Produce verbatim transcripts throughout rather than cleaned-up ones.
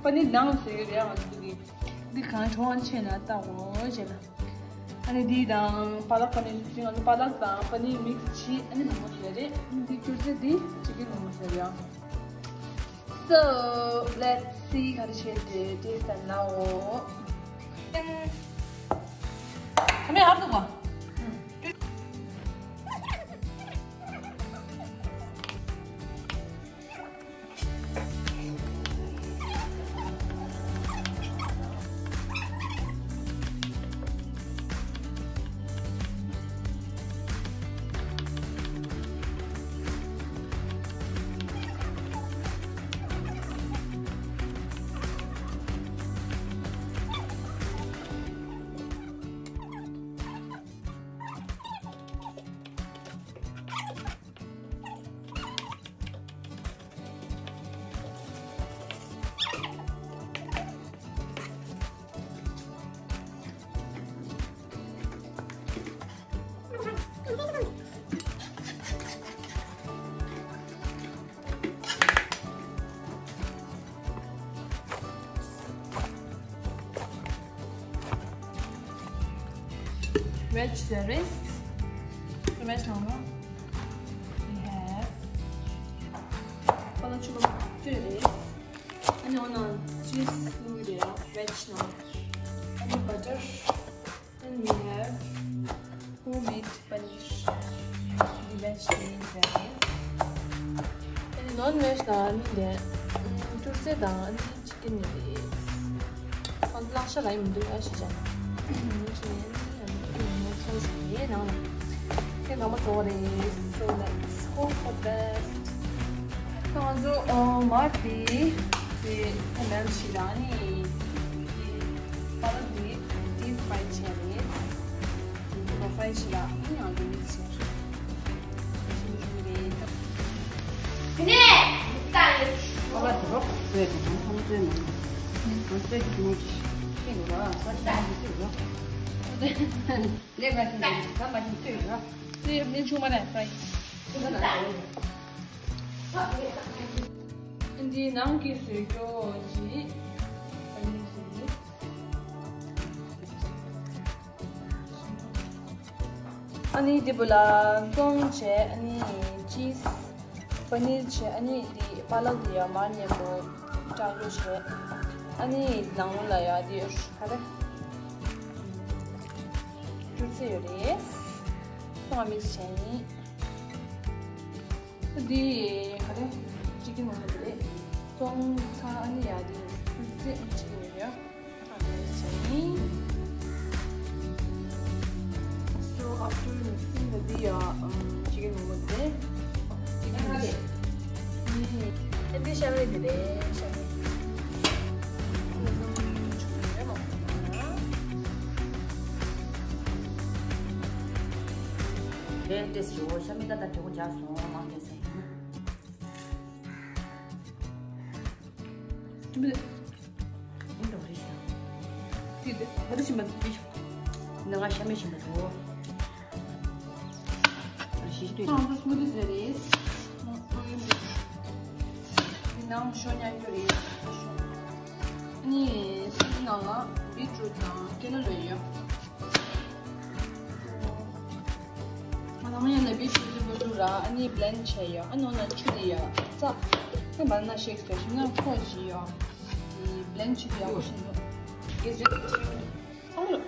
པ་ནི་ནང་ཟེར་གྱི་རེད། ང་ཚོ་འདི་གི་འདི་གང་བྱུང་བ་ཆེ་ན་ལྟ་འོ་བྱས་ན། ཨ་ནི་འདི་དང་པ་ལག་པ་ནི་ཟུག་ཅིག་ང་ཚོ་པ་ལག་དང་པ་ནི་མིག་སི་བྱས། ཨ་ནི་མང་པོ་ཟེར་རེད། འདི་སྐྱུར་རྩི་འདི་ཅི་གི་མང་པོ་ཟེར་ཡ། So let's see ག་རེ་བྱས་ཏེ་ཏེས་ལྟ་ནའོ། ཁ་མེད་ཧར་འདུག་ག Veg ཟེར་རེད། Veg ནང་ལ། We have ཁོ་ལ་ཆུ་བ་བཙོས་རེད། ཨ་ནི་འོ་ན་cheese བླུགས་རེད། Veg ནང་། ཨ་ནི་butter། And we have homemade paneer. འདི་veg paneer ཟེར་རེད། ཨ་ནི་non veg ནང་ཨ་ནི་འདི་སྐྱུར་རྩི་དང་ཨ་ནི་chicken ནི་རེད། ཨ་ལག་ཤ་རག་གི་མི་འདུག་ཨ་ཤི་ཅང་། ཡང་ནང་ལ་དེ་ནང་པ་བཟོ་བ་རེད། So let's hope for the best. ང་ཚོ་མར་དེ་དེ་ཐེ་མེལ་ཞིག་ལ་ནི་དེ་པ་ལག་དེ་deep fry བྱས་རེད། deep fry ཞིག་ལ་ནི་ང་ཚོ་mix བྱས་རེད། ཞིམ་ཞིམ་རེད། དེ་ནས་ད་ཡོད། ཨ་བ་དེ་རོགས་བཟོས་དང་ཐང་ཐང་བཟོས་མ་ཡིན། ང་བཟོས་ཀྱི་མོ་ཅིག་ཤེས་དགོས་ར། ས་ཆ་ཡང་བཟོས་རོགས། ལས་ཀ་ཤེས་དགོས་ས་མ་ཅིག་བཟོས་རོགས། དེ་མིན་ཆུང་མ་རེད་ས་ཡིན། འདི་ནང་གི་བཟོས་རྒྱུ་ཅིག་ཨ་ནི་འདི་བོ་ལ་ཙོང་བྱས། ཨ་ནི་cheese paneer བྱས། ཨ་ནི་འདི་པ་ལག་འདི་ཡ་མར་མཉམ་པོ་བཀྲ་ཤིས་བྱས། ཨ་ནི་ནང་ལ་ཡ་འདི་ག་རེ་སྐྱུར་རྩི་ཡོད་རེད། ཚང་མ་mix བྱས་ཡིན། འདི་ག་རེ་chicken wing རེད། ཙོང་ཚ། ཨ་ནི་ཡ་འདི་སྐྱུར་རྩི་ཨ་ནི་chicken wing ཡ། So after mixing the འདི་ཡ་chicken wing དེ་ཨ་འདི་ཤ་མེད་དེ་རེད། ཤ་མེད། དེ་ཏེས་ཞུ་ཤ་མེད་ད་ད་དྲི་བ་རྒྱག་སོང་མང་ཏེ་ཟེར། ཡིན་འགྲོ་རེད་ཤག་དེ་དེ་ཧ་དུ་ཤི་མ་དུ་ཤི། ནང་ང་ཤ་མེད་ཤི་མ་དུ། ཨ་ཤི་ཤི་དུ། ཁྱོད་ཚོ་smoothie ཟེར་རེད། ནང་ཤོ་ཉན་རྒྱུ་རེད། ནི་smoothie ནང་ལ་beetroot དང་carrot ལོས་ཡོད། ང་ཚང་མ་ཡང་ན་བི་ཆུ་ཆུ་བོ་བླུགས་ར། ཨ་ནི་blend བྱས་ཡོད། ཨ་ནི་འོ་ན་ཆུ་དེ་ཡ་ཙག་ཨ་banana shake ཟེར་ཞིམ་ན་ཁོ་བཞི་ཡོད། ཨི་blend བྱེད་དུ་ཡག་པོ་ཞིག་འདུག་དགེ་རྒན་ཚང་མ་ལ།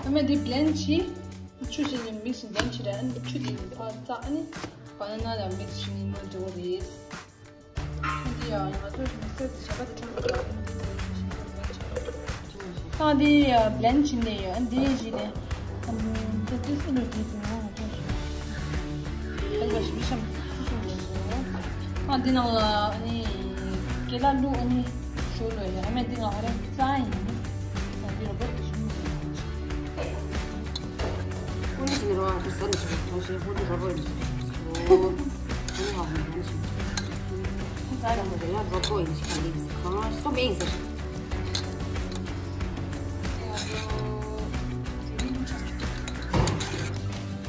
ཨ་མ་དེ་blend བྱེད། ཆུ་ཞིག་ནི་mix blend བྱེད་ར། ཨ་ནི་ཆུ་དེ་ཡིན་ཕར་ཙག་ཨ་ནི་banana ལ་mix བྱེད་ནི་མ་འགྲོ་རེད། འདི་ཡང་ང་ཚོ་མི་སེར་གྱི་བྱ་བ་དེ་ཁྲོམ་དུ་ལ་འདི་ནས་ཤིང་ཏོག་ལ་ཆགས། ཨ་འདི་ཡ་blend བྱིན་ནས་ཡ་འདི་བྱིན་ནས་ཨ་འདི་ཏི་སི་ལོ་དེ་དུ་ང་ཚོ་ཞིག་ཨ་འདི་ནང་ལ་ཨ་ནི་ཀེ་ལ་ལུ་ཨ་ནི་ཞོ་ལོ་ཡ་ཨ་མ་འདི་ང་ཧ་ར་རྩ་ཡིན། ཨ་འདི་རོ་བོ་དེ་ཞིག་ཨ་ནི་ཞིག་རོ་ཨ་ཤི་ས་ནི་ཞིག་ཐང་ཤེས་ཧོ་དུ་རོ་བོ་ཡིན། ཨོ། ཨ་ནི་ཧ་ཧོ་ཡིན་ཞིག་ཁོང་ཚ་ར་མོ་རེ་ཡ་རོ་བོ་ཡིན་ཞིག་ག་ལིག་གང་སོ་མེ་ཡིན་ཟེར།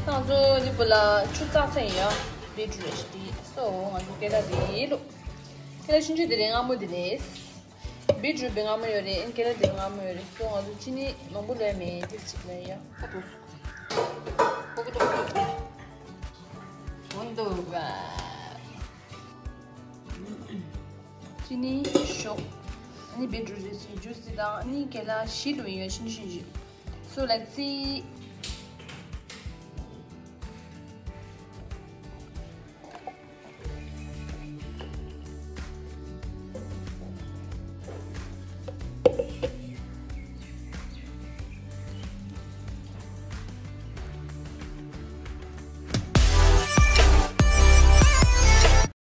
ང་ཚོ་འདི་བུ་ལ་ཆུ་ཙག་ཚན་ཡ་བི་ཀྲུ་རེ་ཞིག་དེ་སོ་ང་ཚོ་སྐད་ལ་རེད་ལོ། ཁྱེད་ལ་ཆུང་ཆུང་དེ་རིང་མངར་མོ་དེ་རེད། བིཊ་རུཊ་པའི་མངར་མོ་ཡོད་རེད། ཨན་ཁྱེད་ལ་དེ་རིང་མངར་མོ་ཡོད་རེད། སོ་ང་ཚོ་ཅི་ནི་མང་པོ་ལོས་མེད། ཏིས་ཅིག་ལོས་ཡ། ཁ་དོག་སུ་ཁོ་གི་དོག་ཁོ་འོན་དོ་བ། ཅི་ནི་ཤོག་ཨ་ནི་བིཊ་རུཊ་རེད་ཅི་ཇུས་དེ་དང་ཨ་ནི་ཁྱེད་ལ་ཤི་ལུ་ཡོད་ཆུང་ཆུང་ཞིག So let's see.